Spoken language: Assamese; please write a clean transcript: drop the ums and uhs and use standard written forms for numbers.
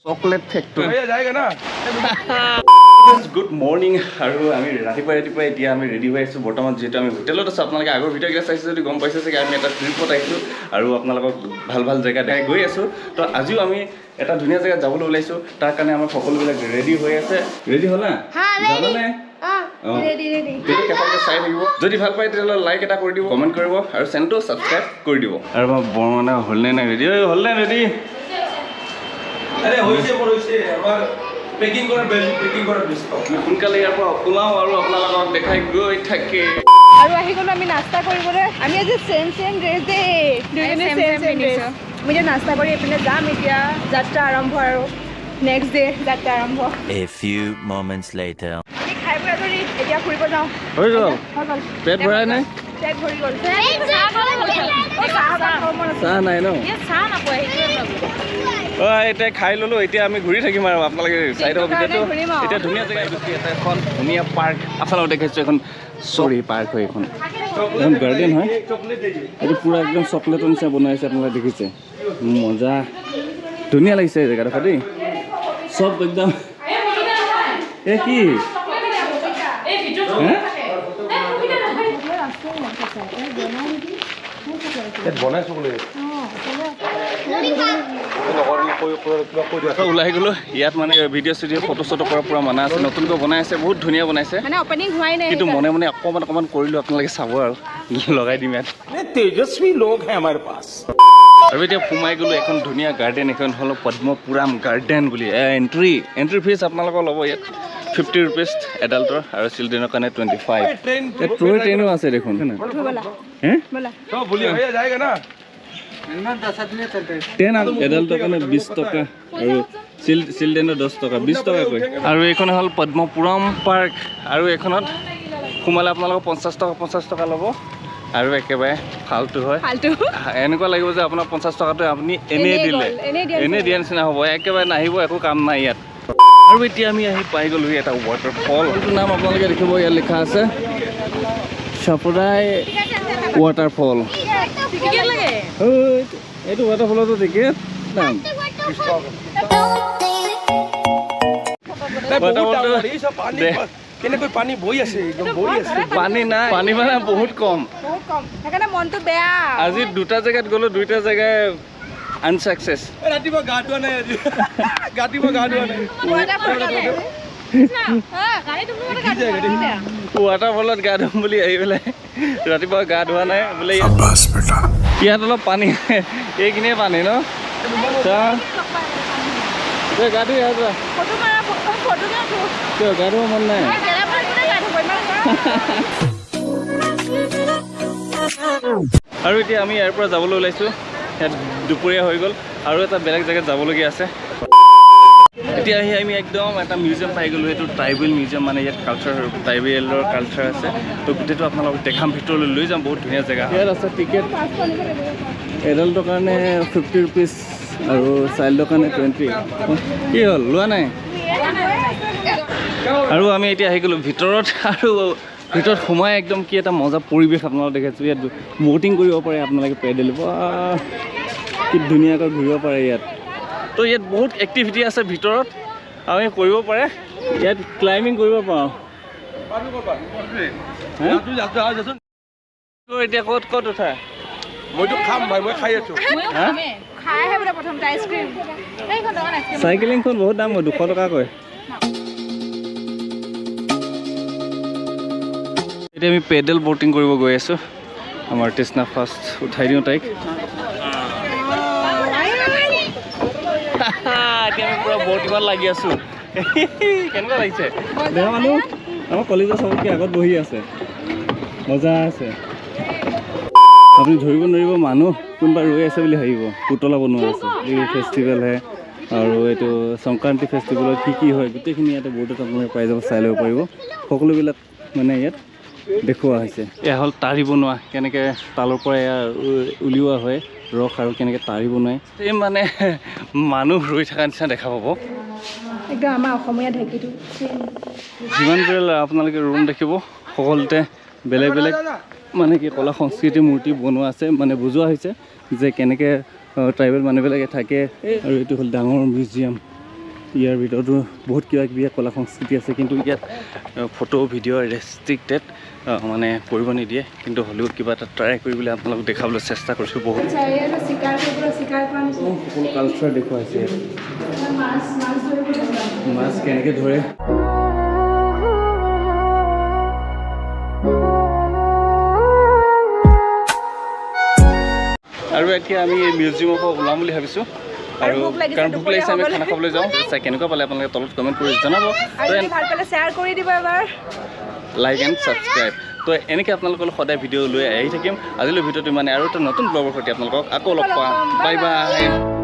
Chocolate factory. Good morning আৰু আমি ৰাতিপুৱা ৰাতিপুৱা এতিয়া আমি ৰেডি হৈ আছোঁ। বৰ্তমান যিহেতু আমি হোটেলত আছোঁ, আপোনালোকে আগৰ ভিডিঅ'কেইটা চাইছে যদি গম পাইছে চাগে আমি এটা ট্ৰিপত আহিছোঁ আৰু আপোনালোকক ভাল ভাল জেগা দেখাই গৈ আছোঁ। তো আজিও আমি এটা ধুনীয়া জেগাত যাবলৈ ওলাইছোঁ, তাৰ কাৰণে আমাৰ সকলোবিলাক ৰেডি হৈ আছে। ৰেডি হ'লা? যাবানে? চাই থাকিব, যদি ভাল পায় তেতিয়াহ'লে লাইক এটা কৰি দিব, কমেণ্ট কৰিব আৰু চেনেলটো ছাবস্ক্ৰাইব কৰি দিব। আৰু আমাৰ বৰমানে হ'লনে নাই ৰেডি? হ'লনে ৰেডি? সোনকালে ইয়াৰ পৰা ওলাওঁ আৰু আপোনালোকক দেখাই গৈ থাকে। আৰু আহি গ'লো আমি নাস্তা কৰিবলৈ। আমি আজি চেম চেম ড্ৰেছ দেই, দুইজনী চেম চেম ড্ৰেছ। আমি এতিয়া নাস্তা কৰি এইপিনে যাম। এতিয়া যাত্ৰা আৰম্ভ আৰু নেক্সট ডে যাত্ৰা আৰম্ভ। A few moments later. আমি খাই বৈ আজৰি, এতিয়া ফুৰিব যাওঁ। হৈ গ'ল, পেট ভৰাই নাই? পেট ভৰি গ'ল। চাহ নাই ন? এতিয়া খাই ল'লো, এতিয়া আমি ঘূৰি থাকিম আৰু আপোনালোকে চাই থাকক ভিডিঅ'টো। এতিয়া ধুনীয়া জেগা এখন ধুনীয়া পাৰ্ক আপোনালোক দেখাইছোঁ। এখন চৰি পাৰ্ক হয়, এখন এখন গাৰ্ডেন হয়। এইটো পূৰা একদম চকলেটৰ নিচিনা বনাইছে, আপোনালোকে দেখিছে। মজা, ধুনীয়া লাগিছে এই জেগাডোখৰ দেই। চব একদম এই কি ওলাই গ'লো। ইয়াত মানে ভিডিঅ' চিডিঅ' ফটো চটো কৰা পূৰা মানা আছে। নতুনকৈ বনাই আছে, বহুত ধুনীয়া বনাইছে, কিন্তু মনে মনে অকণমান অকণমান কৰিলোঁ, আপোনালোকে চাব আৰু লগাই দিম ইয়াত। তেজস্বী লোক হে আমাৰ পাছ। আৰু এতিয়া সোমাই গ'লো এখন ধুনীয়া গাৰ্ডেন। এখন হ'ল পদ্মপুৰাম গাৰ্ডেন বুলি। এণ্ট্ৰি ফিজ আপোনালোকৰ ল'ব ইয়াত 50 ৰুপিজ এডাল্টৰ আৰু চিলড্ৰেনৰ কাৰণে 25। ইয়াত টয় ট্ৰেইনো আছে দেখোন। ট্ৰেইন এডাল্টৰ কাৰণে 20 টকা আৰু চিলড্ৰেনৰ 10 টকা, 20 টকাকৈ। আৰু এইখন হ'ল পদ্মপুৰম পাৰ্ক। আৰু এইখনত সোমালে আপোনালোকৰ 50 টকা 50 টকা ল'ব আৰু একেবাৰে ফাল্টু হয়। এনেকুৱা লাগিব যে আপোনাৰ 50 টকাটো আপুনি এনেই দিলে, এনেই দিয়া নিচিনা হ'ব, একেবাৰে নাহিব, একো কাম নাই ইয়াত। আৰু এতিয়া আমি আহি পাই গ'লোহি এটা ৱাটাৰফল। এইটোৰ নাম আপোনালোকে দেখিব ইয়াত লিখা আছে চাপৰাই ৱাটাৰফল। এইটো ৱাটাৰফলতো টিকেট দাম। কেনেকৈ পানী বৈ আছে, একদম বৈ আছে। পানী নাই, পানী মানে বহুত কম, বহুত কম, সেইকাৰণে মনটো বেয়া। আজি দুটা জেগাত গ'লো, দুইটা জেগাই আনচাকচেছ। ৰাতিপুৱা গা ধোৱা নাই আজি, ৰাতিপুৱা গা ধোৱা নাই। ৱাটাৰফলত গা ধুম বুলি আহি পেলাই ৰাতিপুৱা গা ধোৱা নাই বোলে। ইয়াত অলপ পানী, এইখিনিয়ে পানী ন? গা ধুই আহা, কিয় গা ধুব মন নাই? আৰু এতিয়া আমি ইয়াৰ পৰা যাবলৈ ওলাইছোঁ। ইয়াত দুপৰীয়া হৈ গ'ল আৰু এটা বেলেগ জেগাত যাবলগীয়া আছে। এতিয়া আহি আমি একদম এটা মিউজিয়াম পাই গ'লোঁ। এইটো ট্ৰাইবেল মিউজিয়াম, মানে ইয়াত কালচাৰ, ট্ৰাইবেলৰ কালচাৰ আছে। তো গোটেইটো আপোনালোকক দেখাম, ভিতৰলৈ লৈ যাম। বহুত ধুনীয়া জেগা। ইয়াত আছে টিকেট এডাল্টৰ কাৰণে 50 ৰুপিজ আৰু চাইল্ডৰ কাৰণে 20। কি হ'ল, লোৱা নাই? আৰু আমি এতিয়া আহি গ'লোঁ ভিতৰত। আৰু ভিতৰত সোমাই একদম কি এটা মজা পৰিৱেশ আপোনালোক দেখাইছোঁ। ইয়াত ব'টিং কৰিব পাৰে আপোনালোকে, পেডেল কি ধুনীয়াকৈ ঘূৰিব পাৰে ইয়াত। তো ইয়াত বহুত এক্টিভিটি আছে ভিতৰত, আমি কৰিব পাৰে। ইয়াত ক্লাইম্বিং কৰিব পাৰোঁ। এতিয়া ক'ত ক'ত উঠা? মইতো খাম ভাই, মই খাই আছোঁ। চাইকেলিংখন বহুত দাম হয়, 200 টকাকৈ। এতিয়া আমি পেডেল ব'টিং কৰিব গৈ আছোঁ। আমাৰ তৃষ্ণা ফাৰ্ষ্ট উঠাই দিওঁ তাইক। এতিয়া আমি পূৰা ব'টিঙত লাগি আছোঁ। কেনেকুৱা লাগিছে দেহা মানুহ? আমাৰ কলেজৰ চবতকৈ আগত বহি আছে, মজা আছে। আপুনি ধৰিব নোৱাৰিব মানুহ কোনোবা ৰৈ আছে বুলি ভাবিব। পুতলা বনোৱা আছে, এই ফেষ্টিভেলহে। আৰু এইটো সংক্ৰান্তি ফেষ্টিভেলত কি কি হয় গোটেইখিনি ইয়াতে বৰ্ডত আপোনালোকে পাই যাব, চাই ল'ব পাৰিব। সকলোবিলাক মানে ইয়াত দেখুওৱা হৈছে। এয়া হ'ল তাৰি বনোৱা, কেনেকৈ তালৰ পৰা এয়া উলিওৱা হয় ৰস আৰু কেনেকৈ তাৰি বনায়। এই মানে মানুহ ৰৈ থকা নিচিনা দেখা পাব। একদম আমাৰ অসমীয়া ঢেঁকীটো। যিমানবোৰে আপোনালোকে ৰুম দেখিব সকলোতে বেলেগ বেলেগ মানে কি কলা সংস্কৃতিৰ মূৰ্তি বনোৱা আছে, মানে বুজোৱা হৈছে যে কেনেকৈ ট্ৰাইবেল মানুহবিলাকে থাকে। আৰু এইটো হ'ল ডাঙৰ মিউজিয়াম। ইয়াৰ ভিতৰতো বহুত কিবা কিবি কলা সংস্কৃতি আছে, কিন্তু ইয়াত ফটো ভিডিঅ' ৰেষ্ট্ৰিক্টেড, মানে কৰিব নিদিয়ে। কিন্তু হ'লেও কিবা এটা ট্ৰাই কৰিবলৈ আপোনালোকক দেখাবলৈ চেষ্টা কৰিছোঁ বহুত। সকলো কালচাৰ দেখুৱাইছে, মাছ কেনেকৈ ধৰে। আৰু এতিয়া আমি মিউজিয়ামৰ পৰা ওলাম বুলি ভাবিছোঁ, আৰু কাৰণ ভোক লাগিছে, আমি খানা খাবলৈ যাওঁ। চাই কেনেকুৱা পালে আপোনালোকে তলত কমেণ্ট কৰি জনাব, লাইক এণ্ড ছাবস্ক্ৰাইব। তো এনেকৈ আপোনালোকৰ সদায় ভিডিঅ' লৈ আহি থাকিম। আজিলৈ ভিডিঅ'টো মানে আৰু এটা নতুন ব্লগৰ সৈতে আপোনালোকক আকৌ লগ পাম। Bye bye.